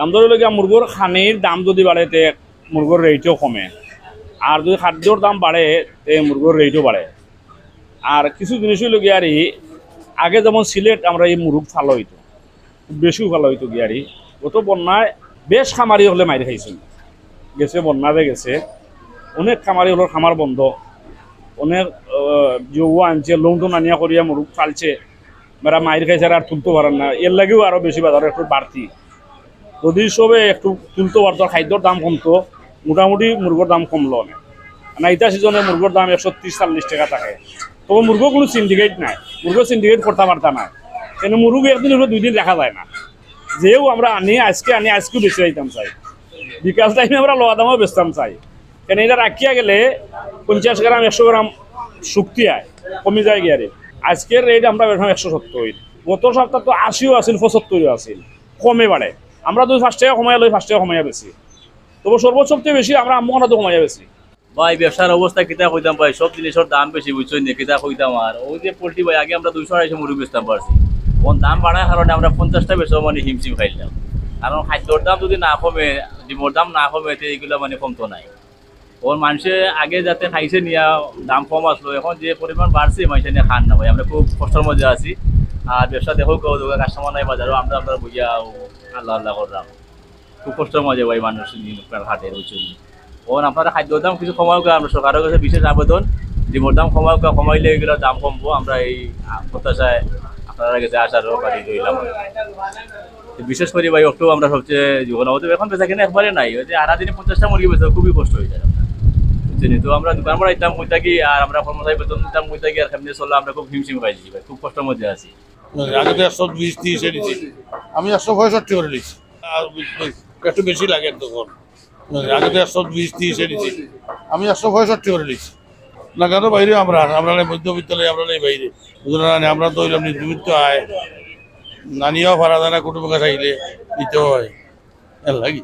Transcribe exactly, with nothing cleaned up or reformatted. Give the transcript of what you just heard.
দাম ধরে লগিয়া মুরগর খানির দাম যদি বাড়ে, তে মুরগর রেটও কমে, আর যদি খাদ্যর দাম বাড়ে, তে মুরগর রেটও বাড়ে। আর কিছু জিনিস অইল গিয়া আর ই, আগে যেমন সিলেট আমরা এই মুরগ ফালা হইতো, খুব বেশিও ফালা হইতো গিয়া আর ই। গত বন্যায় বেশ খামারি হকলে মাইর খাইছিল, গেছে বন্যা যে গেছে, অনেক খামারি হকলর খামার বন্ধ, অনেক আহ, জৌয়া আনছে, লোন টোন আনিয়া করিয়া মুরগ ফালছে, এরা মাইর খাইছে আর তুলতো পারেন না, এর লাগিও আরো বেশি বাজার একটু বাড়তি। যদি সবে একটু তুলতো পারতো, আর খাদ্যর দাম কমতো, মোটামুটি মুরগর দাম কমলো অনেক। না, ইটা সিজনে মুরগর দাম একশো তিরিশ চল্লিশ টাকা থাকে। তবে মুরগ কোনো সিন্ডিকেট নাই, মুরগ সিন্ডিকেট করতে পারতা না। কেন, মুরগ একদিন উপরে দুই দিন রাখা যায় না। যেও আমরা আনি, আজকে আনি, আজকেও বেচি যাইতাম চাই, বিকাল টাইমে আমরা লওয়া দামও বেচতাম চাই। কেন, এটা রাখিয়া গেলে পঞ্চাশ গ্রাম, একশো গ্রাম শক্তি আয়, কমি যায় গিয়া রে। আজকের রেট আমরা বেচলাম একশো সত্তর, গত সপ্তাহ তো আশিও আছিল, পঁচাত্তরও আছিল, কমে বাড়ে। আমরা যদি পাঁচ টাকা কমাইয়া লই, পাঁচ টাকা কমাইয়া বেচি, তবে সর্বোচ্চ সবচেয়ে বেশি আমরা আম্মখানাত কমাইয়া বেচি। ভাই, ব্যবসার অবস্থা কিতা কইতাম ভাই, সব জিনিসের দাম বেশি, বুঝছইন নি, কিতা কইতাম আর। ওই যে পোল্ট্রি ভাই, আগে আমরা দুইশো আড়াইশো মুরগ বেচতাম পারছি, এখন দাম বাড়ার কারণে আমরা পঞ্চাশটা বেচা মানে হিমশিম খাইলাম। কারণ খাদ্যর দাম যদি না কমে, ডিমর দাম না কমে, তে এইগুলা মানে কমতো নাই। ওর মানুষে আগে যাতে খাইছে নিয়া দাম কম আসলো, এখন যে পরিমাণ বাড়ছে, মানুষে নিয়ে খান না ভাই, আমরা খুব কষ্টর মধ্যে আছি। আর ব্যবসা দেখো, কেউ দোকান কাস্টমার নাই বাজারও, আমরা আমরা বুঝিয়া আল্লাহ আল্লাহ করলাম। খুব কষ্টর মাঝে ভাই মানুষ দিন আপনার হাটে, বুঝছইন নি। এখন আপনারা খাদ্যর দাম কিছু কমাউক্কা, আমরা সরকারের কাছে বিশেষ আবেদন, ডিমর দাম কমাউক্কা, কমাইলে এগুলোর দাম কমবো। আমরা এই প্রত্যাশায় আপনারা গেছে আশার বাড়ি রইলাম। তো বিশেষ করে ভাই, একটু আমরা সবচেয়ে জীবন আমাদের এখন বেচা কিনা একবারে নাই, ওই যে আড়া দিনে পঞ্চাশটা মুরগি বেচা খুবই কষ্ট হয়ে যায় আপনার, বুঝছইন নি। তো আমরা দোকান বাড়াইতাম কই থাকি, আর আমরা কর্মচারী বেতন দিতাম কই থাকি, আর কেমনে চললে আমরা খুব হিমশিম পাইছি ভাই, খুব কষ্টর মধ্যে আছি। আগে তো একশো বিশ তিরিশে নিছি, আমি একশো পঁয়ষট্টি করে নিছি। আর একটু বেশি লাগে তখন। আগে তো একশো বিশ তিরিশে নিছি, আমি একশো পঁয়ষট্টি করে নিছি। না, কেন বাইরে আমরা, আমরা নাই মধ্যবিত্ত, নাই আমরা নাই বাইরে। বুঝলেন না, আমরা তো হইলাম নিত্যবিত্ত আয়, নানিয়াও পারা যায় না, কুটুম কাছে আইলে নিতে হয়। এর লাগি।